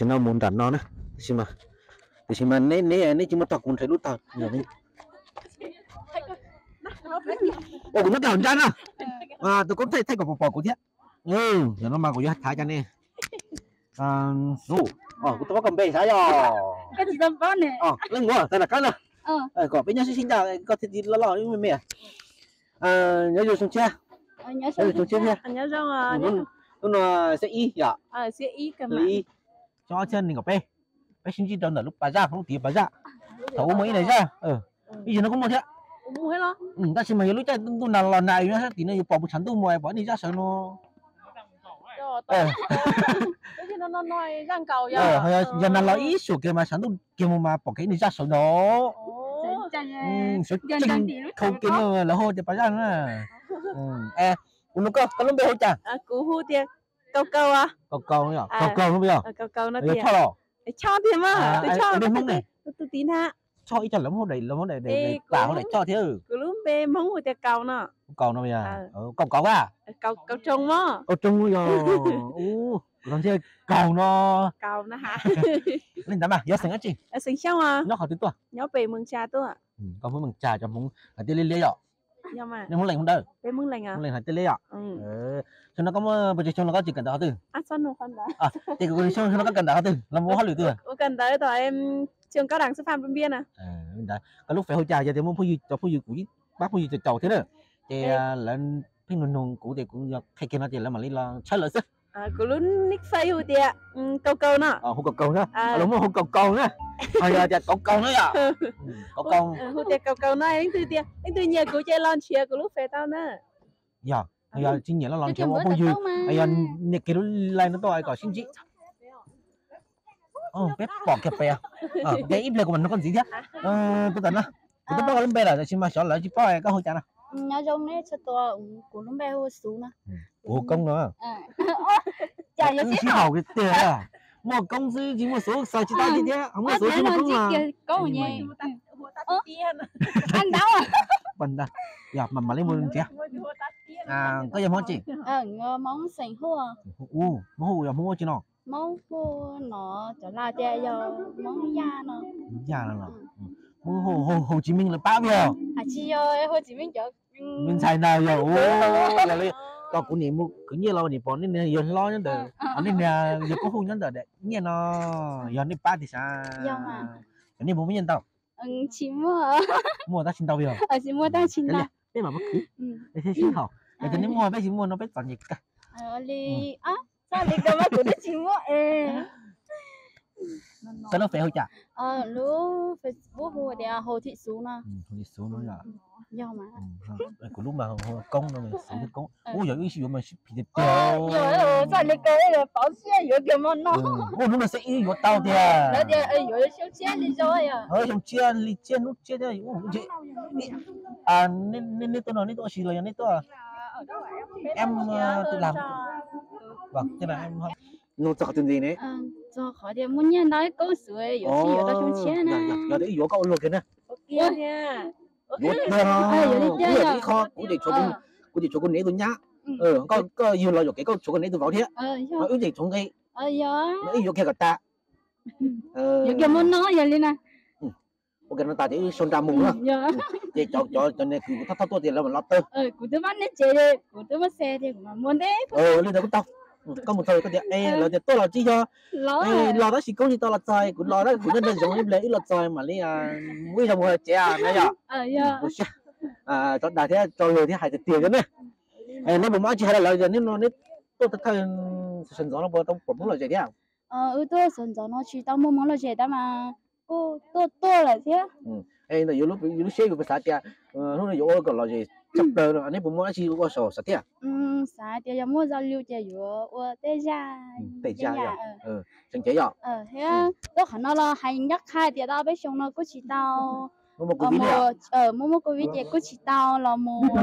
Ces no mus nram no na, tiam sis mas, tiam sis mas neb, neb, neb tsis muaj tog, kuv nrhiav lub tog. Ua kuv nyob tej hauv nrab na. Tus koob thaij thaij kom pom pom kuv thiab. Yog no mas kuv yuav tham cov ne. Kuv tau pab koj npe xav yog leej muam tag nram qab na, kom peb nyob sib sib ncaj, koj thiaj tsis loj loj me me. Nyob zoo xyoo tshiab, nyob zoo xyoo tshiab thiab. Hnub no xiab ib yom, xiab ib, xyoo ob txhiab nees nkaum peb, peb sib ntsib rau ntawm lub pas zaj, lub tid pas zaj. Thaum ub muaj ib daim zaj, ib zaug no kuj muaj thiab. Tab sis mas yog lub caij ntuj nag los nag, yus nyob sab tim no yus pom puas tshav ntuj mus pom ib daim zaj sawv no. Yog nag los ib suam kiag mas tshav ntuj kiag mus mas pom kiag ib daim zaj sawv no. Sawv tsees khau kiag no lawv hu tias pas zaj na. Kuv nug koj, koj lub npe hu cas? Kuv hu tias Kaus Kaus. Kaus Kaus, Kaus Kaus no yog? Yog Choj los? Choj tiag mas, tus Choj, tus tid na. Choj ib co lawv muab daim, lawv muab daim, daim pam hu daim Choj thiab. Kuv lub npe Hmoob hu tias Kaus no. Kaus no yog Kaus Kaus a? Kaus Roog mas. Kaus Roog yog. Kuv ntshe Kaus no. Li ntawd mas yog xeem dab tsi? Xeem Xyooj. Nyob qhov twg tuaj? Nyob pem Mws Tsa tuaj. Koj Hmoob Mws Tsa, cov Hmoob hais tias liab liab yom? Nej Hmoob Lees Hmoob Dawb? Hmoob Lees hais tias liab yom? Xyoo no koj muaj pes tsawg xyoo los koj tsis kawm ntawv qhov twg? Xyoo no koj kawm ntawv qhov twg los mus ua hauj lwm twg? Koj lub fem hu cas? Yog tias muaj phooj ywg, cov phooj ywg kuv pab phooj ywg caum caum thiab na, ces lawv pheej nug nug kuv ces kuv yog qhia kiag no ces lawv mam li los tshawb lawv xwb. Kuv lub nick Face hu tias Kaus Kaus no. Hu Kaus Kaus na. Los muaj hu Kaus Kaus na. Yog tias Kaus Kaus na yom? Kaus Kaus. Hu tias Kaus Kaus no, leej twg tias, leej twg nyiam kuv ces los nrhiav kuv lub fem tau na. Yog, yog tsis nyiam los los nrhiav ua phooj ywg, yog nias kiag lub like no tuaj kom sib ntsib. Peb pom kiag pem. Ib pliag kuv mam nug koj ntxiv thiab. Tuaj tom no, kuv twb paub koj lub npe lawm tab sis mas xyov lawv tsis paub koj hu cas no. Nyob zoo nej txhua tus, kuv lub npe hu Xuv no. Kuv hu Koob no. Cas yuav sib haum tiag, muaj Koob xwb tsis muaj Xuv xav tsis tau thiab, muaj Xuv tsis muaj Koob no. Yog mam mam li mus nrhiav. Koj yog Hmoob tsi? Hmoob xeem Huaj. Hmoob Huaj yog Hmoob ua tsi no? Hmoob Huaj no cov laus tias yog Hmoob Yaj no. Yaj no los? Hmoob Huaj Hồ Chí Minh lawv pab yog? Tsis yog, Hồ Chí Minh cov me ntxhais ntag yog. Yog li ko kuv nim mus khwv nyiaj los nim pom nej niag yawg hlob nyob ntawd, nej niag yawg Koob Huaj nyob ntawm daim nyiaj no, yog nej pab tiag sav? Cov nej puas muaj nyiaj ntau? Tsis muaj. Muaj tab tsis ntau yog? Tsis muaj tab tsis ntau. Peb mam mus khwv thiab sib haum. Yog tias nej muaj peb tsis muaj no peb txom nyem kawg li. Txog li ko mas kuv twb tsis muaj. Koj lub Facebook hu cas? Lub Facebook hu tias Hồ Thị Sú no. Hồ Thị Sú no yog? Yog mas. Kuv lub mas Koob no, Xuv thiab Koob. Ub, yog wb sib yuav mas sib phim tiag tiag. Txog li ko pov xiab yuav kiag mo no. Ub, hnub no xiab ib yuav tau tiag. Lawv tias yuav xyoo tshiab li zoo, xyoo tshiab li tsiab hnub tshiab thiab. Nej tuaj no nej tuaj ua si los yog nej tuaj? Em tự làm. Nug txog qhov twg ntxiv ne? Txog qhov tias muaj nyiaj ntau ib koob xwb yuav tsis yuav tau xyoo tshiab na. Yog tias wb yuav koj ua luag kiag na. Yuav tiag. Ib qho kuv ces tshuav kuv niam tus nyab, koj yug los yuam kev koj tshuav koj niam tus vauv thiab, wb ces tshuav nqi, wb yuav kiag kom tas. Yuav kiag muaj no yog li na. Ua kiag no tas ces wb sau nra mus na. Ces cov, cov niag kws kuv thauj thauj tuaj tias lawv mam los tawg. Kuv twb pab neb tsev, kuv twb muab xe tias kuv mam muab neb. Li ntawd kuj tau. Koj mus txog koj tias, e, lawv tias tuaj los tsis yog, los tab sis koob tsis tau los txog, kuv los kuv nyob nram zoov ib pliag wb los txog mam li mus ib zaug mus tsev na yom. Tso dag thiab tso lus thiab hais tiag tiag na. Neb puas muaj dab tsi hais rau lawv tias neb no neb tuaj thawj sawv ntxov no puas tau pom Hmoob lom zem thiab? Wb tuaj sawv ntxov no tsis tau muaj Hmoob lom zem tab mas kuj tuaj tuaj lawm thiab. Ntawm yus lub siab yus xav tias hnub no yuav ua kom lom zem tshaj plaws no, neb puas muaj dab tsi ua saum xav tias? Xav tias yog muaj zaj lus ces yuav ua tej zaj, tej zaj, tseem cev yom. Thiab tuaj qhov no los hais nyob qha tias tau peb xyoo no kuj tsis tau muaj muaj covid ces kuj tsis tau los mus,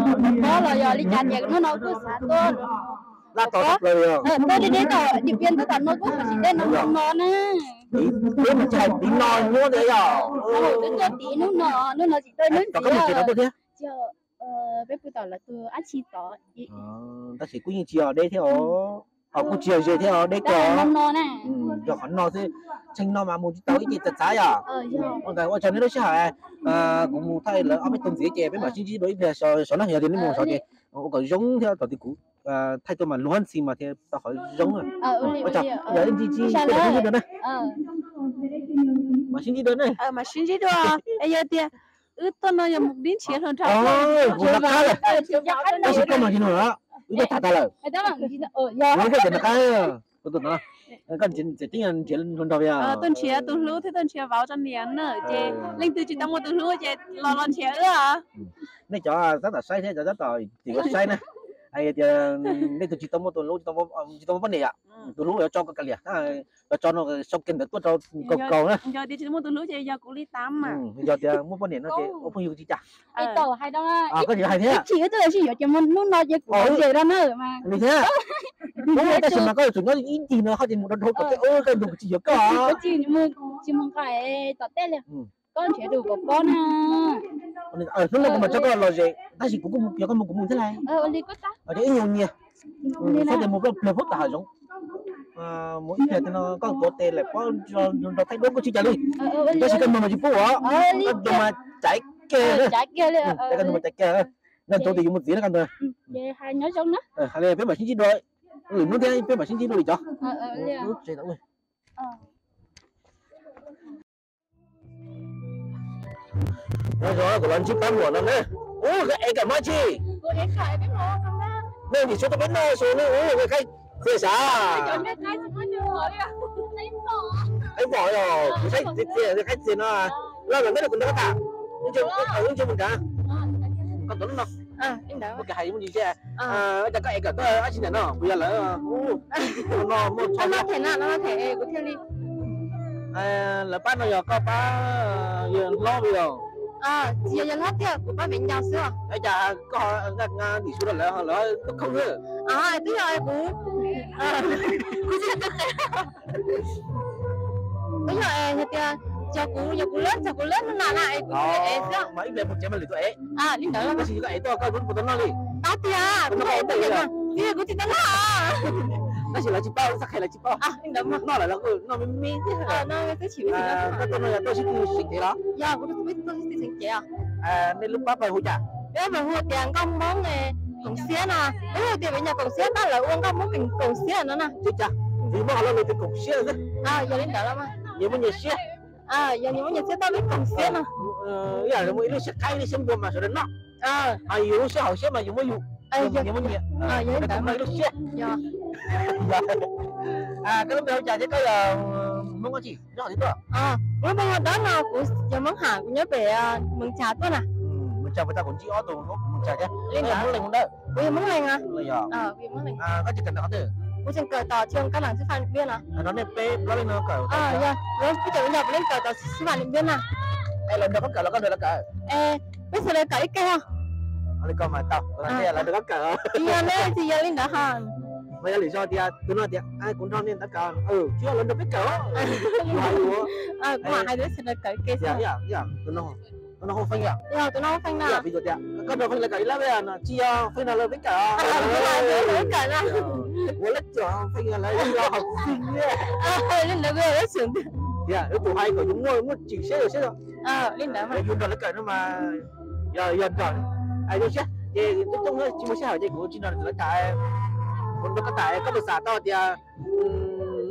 mob los yog li cas tias hnub no kuj xav tuaj, tuaj deb deb tom Điện Biên tuaj tom no kuj hais tsis deb no no na. Tiv no nyuaj tias yog, twb tuaj tiv hnub no, hnub no tsis tuaj hnub ntxiv. Peb pw tom lawv tus dab tsi tod, tab sis kuj yeej tsis yog deb thiab os. Ho kuj tsis yog ze thiab, deb kawg. Yog qhov no xwb, tshee no mas mus tsis tau ib ce txav txav yom. Ua tsaug nej lub sij hawm, kuv mus thaij lawv ob peb tug ntxiv ces peb mam sib ntsib dua ib pliag saud na, yog tias nej mus saud ces ua kom zoo thiab, thaum twg kuv thaij tuaj mas luag ntxhi mas thiaj tau qhov zoo na. Ua tsaug, yog ib ntsis tsis sib ntsib dua na. Mam sib ntsib dua na. Mam sib ntsib dua. Yog tias wb tuaj no yog mus dib nrhiav hluas nraug, kuv nco qab lawm. Tab sis koj mas tsis nug lawm, wb tuaj tham tas lawm. Wb tuaj nrhiav nrog qab, koj tseem ceeb nrhiav hluas nraug yog tuaj nrhiav tus hlub thiab tuaj nrhiav vauv rau niam na, ces leej twg tsis tau muaj tus hlub ces los los nrhiav wb. Nej cov tab tom saib thiab cov tab tom tim saib na, hais tias nej tus tsis tau muaj tus hlub, tsis tau muaj poj niam yom, tus hlub yuav tso koj kav liam, yuav tso no sau kiag ntawv tuaj rau kaus kaus na. Yog tias tsis muaj tus hlub ces yog kuv li tab mas. Yog tias muaj poj niam no ces ua phooj ywg tsis cas. Koj tsis hais thiab. Chim wb twb sib yuav ces hnub no ces kuv ze rau na mas. Li thiab. Tab sis mas koj yuav tsum nyob ib ncig no ho ces mus dhau dhau tom tej, koj ntug kuv tsis yuav koj. Tsis mus nqa tom tej li. Koj nrhiav tus kom koj na. Hnub no kuv mam tso koj los ze, tab sis kuv kuj yog koj mus kuv mus thiab lauj. Ib nyuag nyias, txhob tias mus plawg plawg pub tas hav zoov. Mus ib pliag no koj tuav tes lawm pob nrog thaij duab kuj tsis cas li. Tab sis koj mus mas tsis pub os, koj tus mas caiv kiag, koj tus mas caiv kiag. Nco ntsoov tias yus mus txiv na koj ntag. Hais li peb mam sib ntsib dua, lwm hnub thiab peb mam sib ntsib dua li cov. Nyob zoo, kuv los ntsib pab muam no na. Ub, koj ev kawm hmab tsi? Nej nim tshuav tau peb noj su ne, ub, koj qaib txias sav. Qaib pom yog kuv saib txias txias qaib txias no. Los lawm ntawd kuv nrog koj tham. Ib ntsis mus nrad. Koj tuav lub no. Ua ke hais mus ntsis seb, cas koj ev kawm koj dab tsi ntawm no, kuv yog lawv. Ub, no muaj txog no. Lawv pab no yog koj pab yawg hlob li os? Tsis yog yawg hlob tiag, kuv pab viv ncaus xwb. Cas koj nqa ntim su rau lawv, lawv tuaj khooj xwb. Twb yog kuv, kuv tsis, twb yog hais tias cov kuv, yog kuv lab, cov kuv lab no na na es kuv ev xwb. Mas ib pliag mus tsev mas lwm tus ev. Li ntawd los tab sis koj ev tuaj koj kuj puas tau noj li? Tau tiag, kuv ev tau tiag, kuv tsis tau noj. Tab sis lawv tsis paub, txoj qhe lawv tsis paub. Li ntawd mas noj lawm los kuj noj me me thiab. Koj tuaj no yog tuaj sib tw seev cev los? Yog, kuv tuaj sib tw seev cev os. Nej lub pab pawg hu cas? Peb pawg hu tias nkauj Hmoob koom siab no. Peb hu tias peb nyob koom siab tab lawv ua nkauj Hmoob koom siab no na. Tsis cas, vim muaj qhov lo lus tias koom siab xwb. Yog li ntawd los mas nyias muaj nyias siab. Yog nyias muaj nyias siab tab peb koom siab no. Ib yam li muaj ib lub siab qaib ib lub siab npua mas sawv daws noj. Yus lub siab hauv siab mas yus muaj yus, nyias muaj nyias, ib lub siab. Koj lub npe hu cas thiab koj yog Hmoob dab tsi, nyob qhov twg tuaj? Kuv lub npe hu Dawb no, kuv yog Hmoob Ham, kuv nyob pem Mws Tsas tuaj na. Mws Tsas puas tas? Kuv ntsib ob tug Hmoob Mws Tsas thiab. Li ntawd Hmoob Leeg Hmoob Dawb. Kuv yog Hmoob Leeg. Koj tseem kawm ntawm qhov twg? Kuv tseem kawm tom trường cao đẳng sư phạm Điện Biên no. No nej peb plaub leej no kawm? Yog, peb cov yog puav leej kawm tom sư phạm Điện Biên na. Es lawv nrog koj kawm los koj nrog lawv kawm? Peb txhua lawv kawm ib ke os. Li koj mas tau, lawv nrog koj kawm. Tsis yog ne, tsis yog li ntawd hos. Mas yog lwm zaus tias tus no tias kuv nrog nej ntawd kawm, tsis yog lawv nrog peb kawm. Kuv mam hais tias txhua lawv kawm ib ke xwb. Tus no hu Feej yom? Yog, tus no hu Feej na. Tias koj nrog Feej lawv kawm ib lab no, tsis yog Feej nrog lawv peb kawm. Ua lab cov Feej lawv yog hom Feej li. Li ntawd kuv yog lab xeem tiag. Tias wb tus hais kom yus muaj muaj tsim siab yus siab. Li ntawd mas yus nrog lawv kawm no mas yog yog nrog, zoo siab ces coob coob tsis muaj sij hawm ces kuv tsis nrog lawv tham. Kuv nrog koj tham koj puas xav tau tias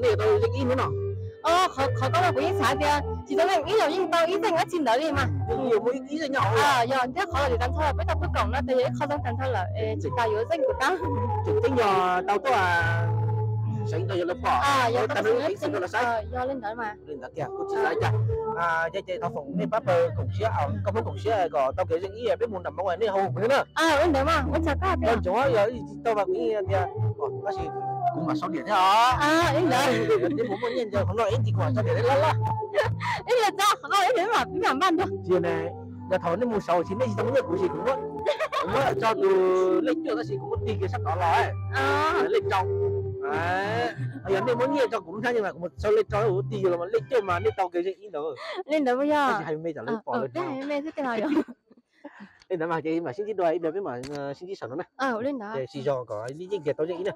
nej yuav tau zeej ib hnub no? Qhov ko mas kuv yeej xav tias tsis tau zeej ib los yeej tau ib zeej dab tsi ntawd li mas. Yeej yuav muaj ib zeej nyob hauv. Yog thiab qhov los tsis tau ntxhov peb tau pub koom no ces yog ib qho zoo tag nrho lawm es tsis tas yuav zeej kuv tab. Tseem ceeb yog tau tuaj seev rau yog lawv pom, yog tau seev rau lawv saib. Yog li ntawd mas. Li ntawd tiag kuj tsis xav li cas. Ces thov foom nej pab pawg koom siab, koj pab koom siab kom tau kev zeej ib, peb mus nram Hmoob nej hu kuv thiab na. Ua ntawd mas ua tsaug koj. Ntsoov yog tsis tau mas kuv yeej tias, tab sis kuv mam sau diam thiab os. Li ntawd. Ib mus muaj nyiaj ntawd qhov no ib ntsis kuv mam sau diam thiab lab lab. Ib yam txog qhov no ib yam mam pib mam npaj nrog. Tsis ne, yog thaum nej mus saud tsis nej tsis tau muaj nyiaj kuv tsis kuv muab, kuv muab tso tus lej cuaj tab sis kuv muab tig kiag sab tod los, lej rau. Yog nej muab nyiaj tso kuv lub hnab nyiaj mas kuv mus sau lej rau, kuv tig los lej cuaj mas nej tau kev zeej ib ntawd. Li ntawd yog. Tab sis hais me tsam lawv pom lawv Li ntawd mas ces mam sib ntsib dua ib pliag peb mam sib ntsib saum no na. Ces sib zog kom yeej kiag tau yeej ib na.